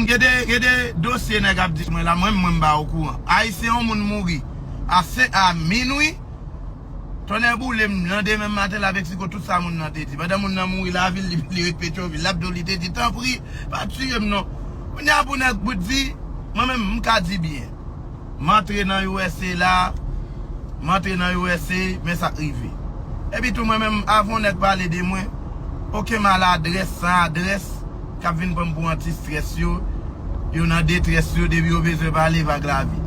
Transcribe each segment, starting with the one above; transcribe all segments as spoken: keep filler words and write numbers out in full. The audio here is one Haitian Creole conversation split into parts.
Gede, gede dosye nèg ap di mwen la, mwen, mwen m pa okouran. Ayisyen, yon moun mouri a sen, a minwi, tonnè boule m, nan demen maten la, Meksiko, tout sa moun nan te di. Pandan moun nan mouri lavil, li, li ret Petyonvil, l ap di w, li te di, tanpri, pa tiye m non. Kounye a pou nèg bout di, mwen menm, m ka di byen. M antre nan U S A la, m antre nan U S A, men sa k rive. Epi tou mwen menm, avan yon nèg pale de mwen, okenn maladrès, san adrès, k ap vin pran m pou antistrès yo, yo nan detrès yo, depi yo bezwen pale Vag Lavi.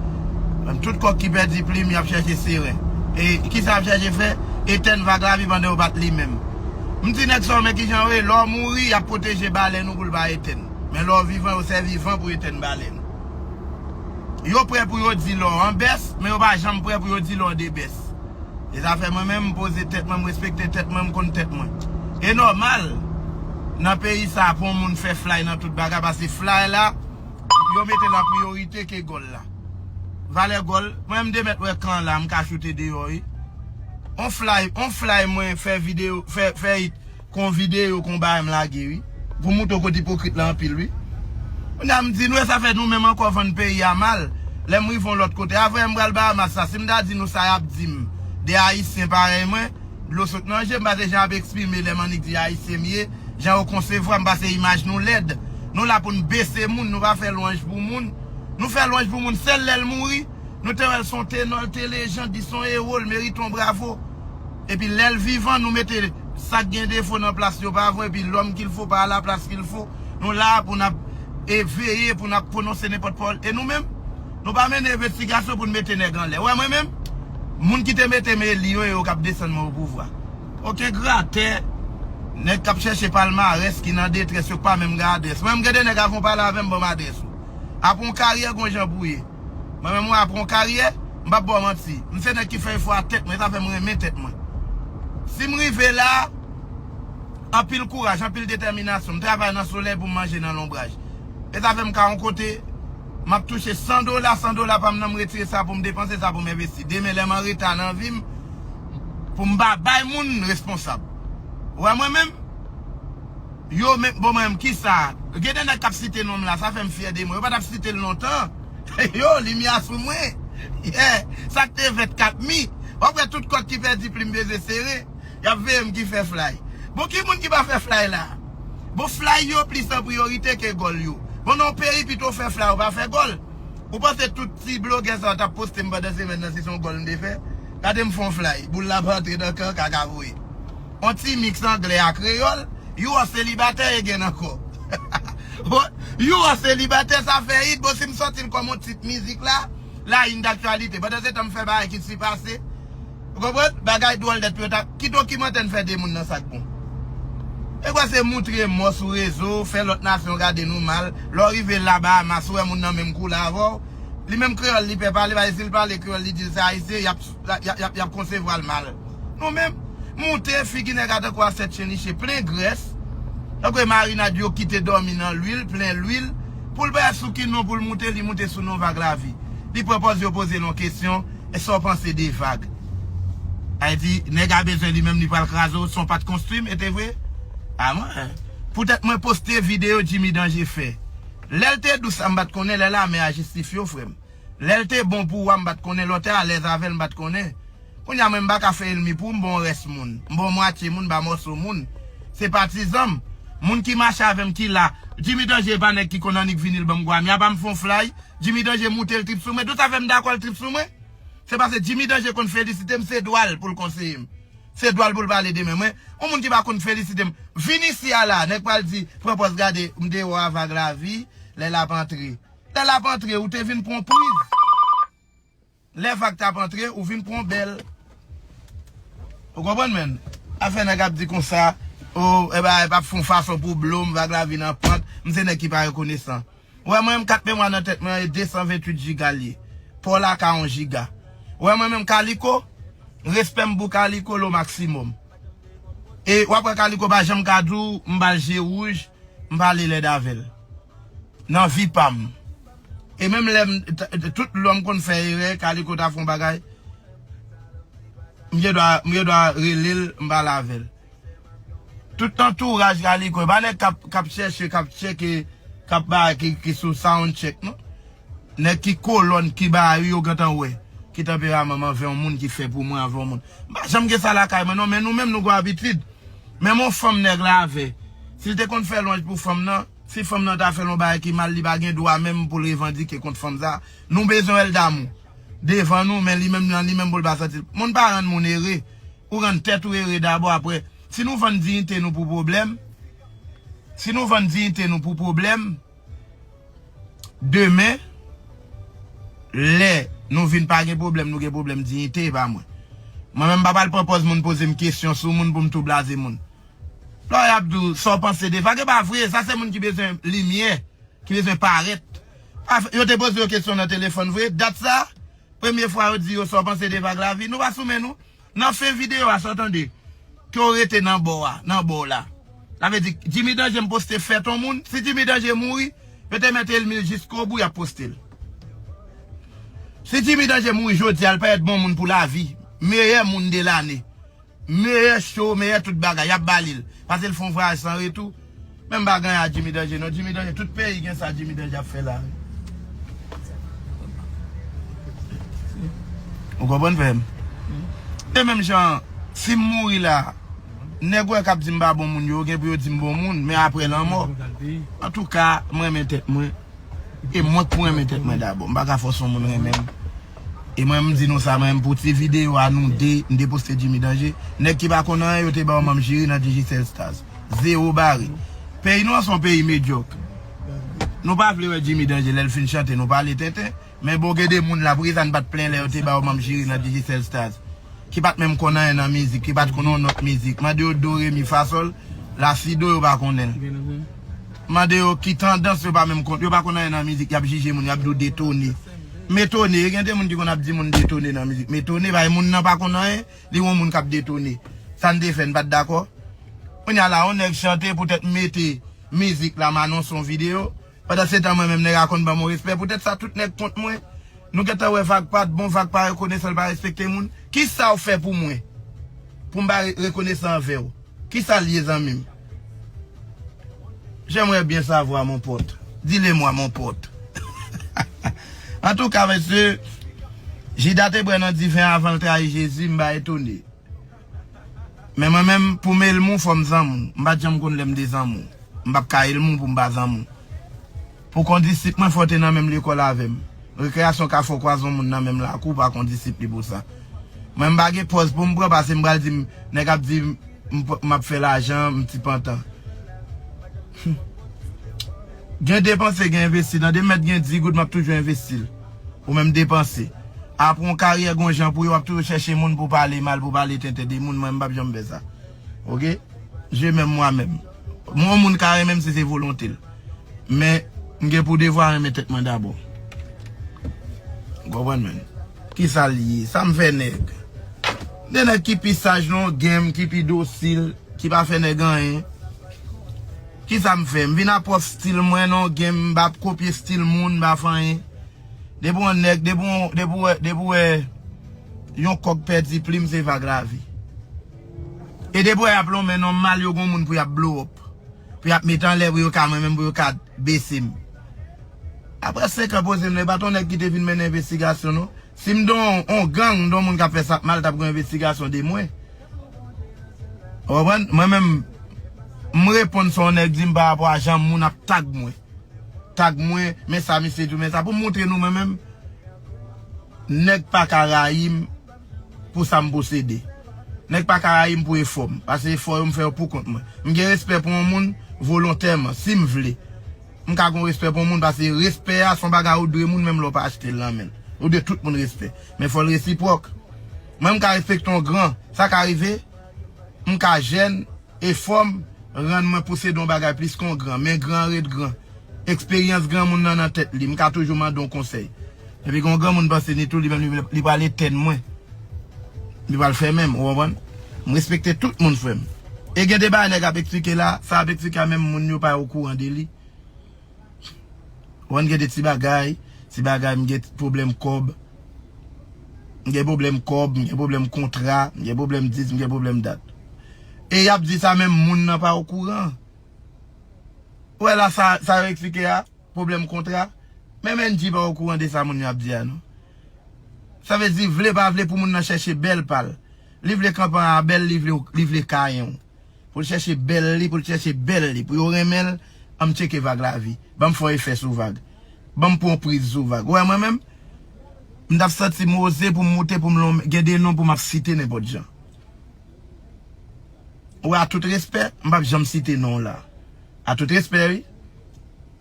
Tout kòk ki pèdi plim, y ap chèche seren. E kisa y ap chèche fè? Etèn Vag Lavi pandan yo pa t li menm. M di nèg sa yo, men kijan yo ye, lè w mouri, y ap pwoteje balèn ou pou l pa etèn. Men lè w vivan, yo sèvi van pou etèn balèn. Yo prè pou yo di lè w an bès, men yo pa janm prè pou yo di lè w de bès. E sa fè mwen menm, m poze tèt mwen, m respekte tèt mwen, m konn tèt mwen. E nòmal, nan peyi sa, pou yon moun fè flay nan tout bagay, paske flay la, yo mete l an priyorite ke gòl la. Valè gòl, mwen m de mèt wè kan la, m ka choute deyò, wi. On flay, on flay mwen fè videyo, fè, fè it, kon videyo, kon bagay m lage, wi. Pou moutre w kote ipokrit la anpil, wi. Kounye a m di nou, e sa fè nou menm ankò vann peyi a mal. Lè m rive yon lòt kote, avè m pral Bahamas sa, si m ta di nou sa y ap di m de Ayisyen parèy mwen, dlo sot nan je m, paske jan y ap eksprime lè m annik di Ayisyen m ye, jan yo konsevwa m, paske imaj nou lèd. Nou la pou n bese moun, nou pa fè lwanj pou moun. Nou fè lwanj pou moun, sèl lè l mouri, nou te wè l se yon tenò, l te lejand, li se yon ewo, l merite yon bravo. Epi lè l vivan, nou mete sa k gen defo nan plas yo pa vre, epi l'homme qu'il faut pa à la place qu'il faut. Nou la pou n ap e veye, pou n ap pwononse nenpòt pawòl. E nou menm, nou pa mennen envestigasyon pou n mete nèg anlè. Ou wè mwen menm, moun ki te mete m eli yo, e yo k ap desann mwen o pouvwa. Okenn gratè, nèg k ap chèche palmarès, ki nan detrès, yo k pa menm gen adrès. Mwen, m gen de nèg avan w pale avè m, ban m adrès ou. Apre yon karyè, gon jan pou ye. Mwen menm, mwen apre yon karyè, m p ap ba w manti. M se nèg ki fè efò a tèt mwen, sa fè m renmen tèt mwen. Si m rive la, anpil kouraj, anpil detèminasyon. M travay nan solèy pou m manje nan lonbraj. E sa fè m ka yon kote, m ap touche san dola, san dola pa m nan, m retire sa pou m depanse, sa pou m envesti. Demen, lè m an reta nan vi m, pou m pa bay moun responsab. Ou wè mwen menm? Yo menm, bon, mwen menm, kisa? Gen de nèg k ap site non m la, sa fè m fyè de mwen. Yo pa t ap site l lontan. Yo, limyè sou mwen. Yeah. Sa k te vennkat mi. W ap wè tout kòk ki pèdi plim bezwen sere. Y ap veye m ki fè flay. Bon, ki moun ki pa fè flay la? Bon, flay yo plis an priyorite ke gòl yo. Bon, nan yon peyi, pito w fè flay, ou pa fè gòl. Ou panse tout ti blogè sa yo t ap poste m pandan semèn nan si se yon gòl m te fè? Gade m fè yon flay. Boul la pa antre nan kan, kaka voye. On ti miks anglè a kreyòl, you are selibatè e gen ankò. You are selibatè, sa fè it, bon, si m sòti l kòm on tit mizik la, la une d'actualité. Pandan se tan m fè bagay ki sipase. Ou konprann? Bagay dwòl dèt pou yo ta. Ki dokimantè n fè de moun nan sa k bon? E kwa se moutre mò sou rezo, fè lòt nasyon gade nou mal. Lè w rive la Bahamas, ou wè moun nan menm koulè avè w. Li menm kreyòl li pè pale, paske si l pale kreyòl, li di l se ayisyen, y ap, y ap, y ap, y ap konsevwa l mal. Nou menm, moute, figi nèg a tankou asèt chen niche, plen grès. Tankou e marinad yo kite dòmi nan lwil, plen lwil. Pou l pa sou ki non pou l moute, li moute sou non Vag Lavi. Li pran pòz yo poze l yon kesyon, e sa w panse de Vag? Ay di, nèg a bezwen li menm, li pral kraze w, se yon pa t konstwi m, e te vre? A mwen, poutèt mwen poste videyo Jimmy Danje fè. Lè l te dous, a m pa t konnen, lè lamè a jistifye w, frè m. Lè l te bon pou ou a, m pa t konnen lè w te alèz avè l, m pa t konnen. Kounye a mwen, m pa ka fè ènmi pou ou, m bon rès moun. M bon mwatye moun, m pa mòso moun. Se patizan m. Moun ki mache avè m ki la. Jimmy Danje e pa nèg ki konn annik vini l ban m gwa. M ya pa m fè yon flay. Jimmy Danje moute l trip sou mwen. Tout sa fè m dakò l trip sou mwen. Se paske Jimmy Danje konn felisite m, se dwa l pou l konseye m. Se dwa l pou l pale de mwen. Mwen, yon moun ki pa konn felisite m. Vin isi a la, nèg pral di, pran pòz gade, m deyò a Vag Lavi, lè l ap antre. Lè l ap antre, ou te vin pran yon priz. Lè Vag t ap antre, ou vin pran bèl. Ou konprann, menn? Afè nèg ap di konsa, o, e ba, e p ap fè yon fason pou blo m, Vag Lavi nan pant, m se nèg ki pa rekonesan. Ou wè mwen menm kat memwa nan tèt mwen, e de san venntuit jiga l ye. Paw la ka yon jiga. Ou wè mwen menm Kaliko, respè m pou Kaliko lo maksimòm. E w ap wè Kaliko pa janm ka di w, m ba l je wouj, m pale lèd avè l. Nan vi pa m. E menm lè m, t-, t-, tout lè m konn fè erè, Kaliko ta fè yon bagay, m gen dwa, m gen dwa rele l, m pale avè l. Tout antouraj Kaliko, e pa nèg k ap, k ap chèche, k ap tcheke, k ap bay, ki, ki sou sound check, non. Nèg ki kolòn, ki bay, yo gentan wè. Ki tanperaman m anvè yon moun, ki fè pou mwen anvè yon moun. M pa janm gen sa lakay mwen, non, men nou menm nou gon abitid. Menm yon fanm nèg la avè. Si l te konn fè lwanj pou fanm nan, si fanm nan ta fè l yon bagay ki mal, li pa gen dwa menm pou l revandike kont fanm sa. Nou bezwen wè l damou. Devan nou, men li menm nan li menm pou l pa santi l. Moun pa rann moun ere. Ou rann tèt ou ere dabò, apre. Si nou vann diyite nou pou pwoblèm, si nou vann diyite nou pou pwoblèm, demen, lè nou vin pa gen pwoblèm, nou gen pwoblèm diyite, e pa mwen. Mwen menm, m pa pral pran pòz moun poze m kesyon sou moun pou m tou blaze moun. Lè y ap di w sa w panse de Vag, e pa vre, sa se moun ki bezwen limyè, ki bezwen parèt. Pa f-, yo te poze yo kesyon nan telefòn vre, dat sa, premye fwa yo di yo sa w panse de Vag Lavi, nou pa sou men nou. Nan fen videyo a, sa w tande, ke w rete nan bò a, nan bò w la. Sa vle di, Jimmy Danje m poste fèt yon moun, si Jimmy Danje mouri, yo te mete l mil jiskobou, y ap poste l. Si Jimmy Danje mouri jodi a, l parèt bon moun pou lavi, meyè moun de lane. Meyè show, meyè tout bagay, y ap ba li l. Paske l fè yon vwayaj san retou. Men m pa gen a Jimmy Danje, non. Jimmy Danje, tout peyi gen sa Jimmy Danje ap fè la. Ou konprann, frè m? E menm jan, si m mouri la, nèg ou wè k ap di m pa bon moun yo, gen pou yo di m bon moun, men apre lanmò. Antouka, m renmen tèt mwen. E mwen k pou renmen tèt mwen dabò. M pa ka fòse yon moun renmen m. E mwen, m di nou sa, mwen, m pou ti videyo a nou de, m te poste Jimmy Danje. Nèg ki pa konn anyen, yo te ba yo manm jiri nan Digicel Stars. Zewo bare. Peyi nou an se yon peyi medyòk. Nou pa vle wè Jimmy Danje, lè l fin chante, nou pale tenten. Men bon, gen de moun la, poukisa n pa t plen lè yo te ba yo manm jiri nan Digicel Stars? Ki pa t menm konn anyen nan mizik, ki pa t konn yon nòt mizik. Mande yo do, re, mi, fa, sòl, la, si, do, yo pa konnen l. Mande yo ki tandans, yo pa menm konn, yo pa konn anyen nan mizik, y ap jije moun, y ap di w detone. M etone, gen de moun ki konn ap di moun detone nan mizik. M etone, paske moun nan pa konn anyen, li wè yon moun k ap detone. Sa n te fè, n pa t dakò? Kounye a la, yon nèg chante poutèt m mete mizik la, m anonse yon videyo. Pandan se tan, mwen menm, nèg a konn ban m yon respè. Poutèt sa, tout nèg kont mwen. Nou gentan wè Vag pa t bon, Vag pa rekonesan, l pa respekte moun. Kisa w fè pou mwen? Pou m pa re-, rekonesan anvè w? Kisa l ye, zanmi m? J'aimerais bien savoir, mon pote. Dis-le-moi, mon pote. Antouka, mesye, Jida te bwè nan diven avan l trayi Jezi, m pa etone. Men mwen menm, pou m elmou, fò m zanmi w. M pa t janm konn lè m te zanmi w. M p ap ka elmou pou m pa zanmi w. Pou kondisip mwen, fò w te nan menm lekòl avè m. Rekreyasyon ka fè w kwaze yon moun nan menm lakou, w pa kondisip li pou sa. Mwen, m pa gen pòz pou m pran, paske m pral di m, nèg ap di m, m p-, m ap fè lajan, m ti pantan. Gen depanse, gen envesti. Nan de mèt gen dis goud, m ap toujou envesti l. Ou menm depanse. Apre yon karyè, gon jan pou yo, w ap toujou chèche moun pou pale mal, pou pale tenten de moun. Mwen, m p ap janm fè sa. Oke? Je m'aime moi-même. Mwen, yon moun ka renmen m si se volonte l. Men, m gen pou devwa renmen tèt mwen dabò. Ou konprann, men? Kisa l ye? Sa m fè nèg? De nèg ki pi saj nan yon game, ki pi dosil, ki pa fè nèg anyen. Kisa m fè? M vin ap pwòp stil mwen nan yon game, m pa ap kopye stil moun, m pa fè anyen. Depi w nèg, depi w, depi w wè, depi w wè yon kòk pèdi plim, se Vag Lavi. E depi w wè y ap lonmen non m mal, yo gon moun pou y ap blow up. Pou y ap met anlè, pou yo ka mwen menm, pou yo ka bese m. Apre senk an poze m, e pa t yon nèg ki te vin mennen envestigasyon, non. Si m don yon gang, m don moun k ap fè sa k mal, t ap gen envestigasyon de mwen. Ou konprann? Mwen menm, m reponn sa yon nèg di m pa rapò a jan moun ap tag mwen. Tag mwen, men sa misye di w, men sa. Pou m montre nou mwen menm, nèg pa ka rayi m pou sa m posede. Nèg pa ka rayi m pou efò m, paske efò yo m fè yo pou kont mwen. M gen respè pou yon moun volontèman, si m vle. M ka gen respè pou yon moun, paske respè a se yon bagay ou dwe moun menm lè w pa achte l nan men l. Ou dwe tout moun respè. Men fò l resipwòk. Mwen, m ka respekte yon gran. Sa ka rive, m ka jèn, efò m rann mwen posede yon bagay plis ke yon gran. Men gran an ret gran. Eksperyans granmoun nan nan tèt li. M ka toujou mande yon konsèy. Epi gen yon granmoun panse ni tou, li menm, li, li pral etenn mwen. Li pral fèmen m, ou konprann? M respekte tout moun, frè m. E gen de bagay nèg ap eksplike la, sa ap eksplike a menm moun yo pa okouran de li. Ou konn gen de ti bagay, ti bagay, m gen pwoblèm kòb. M gen pwoblèm kòb, m gen pwoblèm kontra, m gen pwoblèm dis, m gen pwoblèm dat. E y ap di sa menm moun nan pa okouran. Ou wè la sa, sa yo eksplike a, pwoblèm kontra. Menm N G pa okouran de sa moun yo ap di a non. Sa vle di, vle pa vle, pou moun nan chèche bèl pa l. Li vle kanpe a bèl, li vle, li vle kayen w. Pou l chèche bèl li, pou l chèche bèl li, pou yo renmen l, ann tcheke Vag Lavi. Ban m fè yon efè sou Vag. Ban m pran yon priz sou Vag. Ou wè mwen menm, m t ap santi m oze pou m moute, pou m lon, gen de non pou m ap site nenpòt jan. Ou wè, a tout respè, m p ap janm site non w la. A tout respè, wi.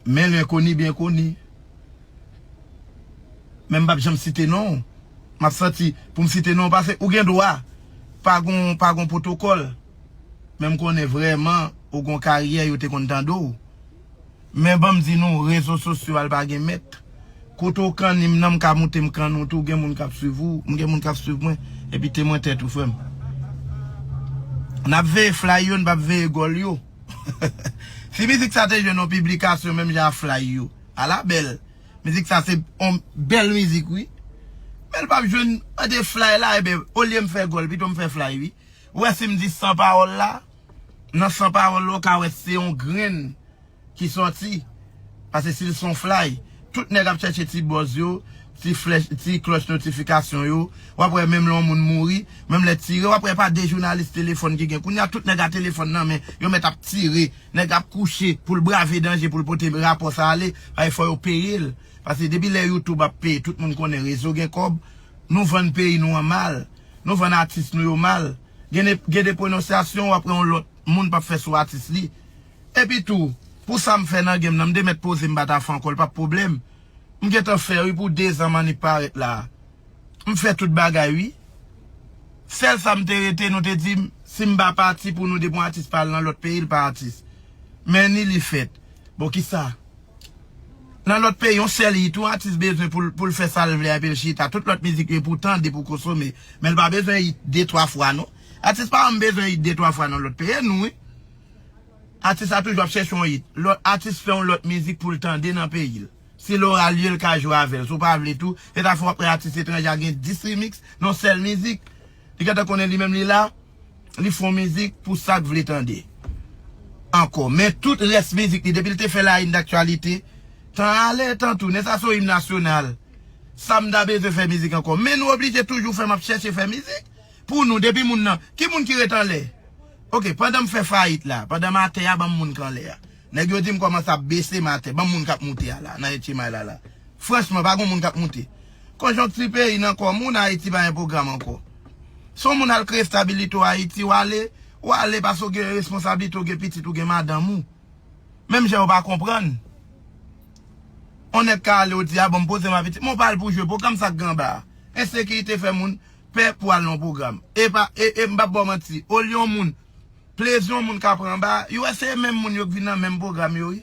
Men lenkoni byen koni. Men m p ap janm site non w. M ap santi pou m site non w, paske ou gen dwa pa gon, pa gon pwotokòl. Men m konnen vrèman ou gon karyè, yo te konn tande w. Men ban m di nou, rezo sosyo a l pa gen mèt. Kote w kanni m nan, m ka moute m kanni w tou, gen moun k ap swiv ou, m gen moun k ap swiv mwen, epi temwen tèt ou, frè m. N ap veye fly yo, n p ap veye gòl yo. Si mizik sa te jwenn yon piblikasyon menm jan a fly yo, ala bèl. Mizik sa se yon bèl mizik, wi. Men l p ap jwenn de fly la, ebyen, olye m fè gòl, pito m fè fly, wi. Ou wè si m di san pawòl la, nan san pawòl la, ou ka wè se yon grenn ki sòti. Paske si l se yon fly, tout nèg ap chèche ti buzz yo, ti flèch, ti klòch notifikasyon yo. W ap wè menm lè yon moun mouri, menm lè tire, w ap wè pa de jounalis telefòn ki gen. Kounye a tout nèg a telefòn nan men, yo mèt ap tire, nèg ap kouche pou l brave danje, pou l pote rapò sa ale, paske fò yo peye l. Paske depi lè YouTube ap peye, tout moun konnen rezo gen kòb, nou vann peyi nou an mal, nou vann atis nou yo mal. Gen de, gen de pwononsyasyon, w ap wè yon lòt moun p ap fè sou atis li. Epi tou, pou sa m fè nan game nan, m te mèt poze m pa ta fè ankò, l p ap pwoblèm. M gentan fè wi pou dezan m annik parèt la. M fè tout bagay wi. Sèl sa m te rete, nou te di m, si m pa pati pou nou depi yon atis pa al nan lòt peyi, l pa atis. Men ni li fèt. Bon, kisa? Nan lòt peyi, yon sèl hit, yon atis bezwen pou l, pou l fè sa l vle a, epi l chita. Tout lòt mizik yo pou tande, pou konsome. Men l pa bezwen hit de, twa fwa, non. Atis pa janm bezwen hit de, twa fwa nan lòt peyi, e nou, wi. Atis la toujou ap chèche yon hit. Lòt atis fè yon lòt mizik pou l tande nan peyi l. Si l ora lye, l ka jwe avè l. Si w pa vle tou, se ta fè w ap wè atis etranje a gen dis remix nan yon sèl mizik. Li gentan konnen li menm li la, li fè yon mizik pou sa k vle tande. Ankò. Men tout rès mizik li, depi l te fè La Une d'Actualité, tan ale, tan tounen, sa se yon im nasyonal. Sa m ta bezwen fè mizik ankò. Men nou oblije toujou fè m ap chèche fè mizik. Pou nou, depi moun nan, ki moun ki ret anlè? Oke, pandan m fè fayit la, pandan m atè a, ban m moun k anlè a. Nèg yo di m kòmanse ap bese m atè, ban m moun k ap moute a la, nan etchemay la la. Franchman, pa gon moun k ap moute. Konjonkti peyi nan kò moun, Ayiti pa gen pwogram ankò. Si yon moun al kreye estabilite w Ayiti, w ale, w ale paske w gen responsablite, w gen pitit, w gen madanm ou. Menm jan yo pa konprann. On nèg ka ale, ou di, a bon, m poze m avèti. Men w pa al pou jwe pwogram sa k gen anba a. Ensekirite fè moun pè pou al nan pwogram. E pa, e, e m p ap ba w manti. Olye yon moun, plezi yon moun ka pran anba a, U S A e menm moun yo k vin nan menm pwogram yo, wi.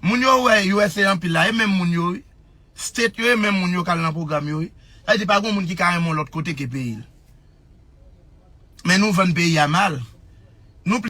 Moun yo wè U S A anpil la, e menm moun yo, wi. State yo, e menm moun yo k al nan pwogram yo, wi. Sa vle di, pa gen moun ki ka renmen yon lòt kote ke peyi l. Men nou vann peyi a mal. Nou pli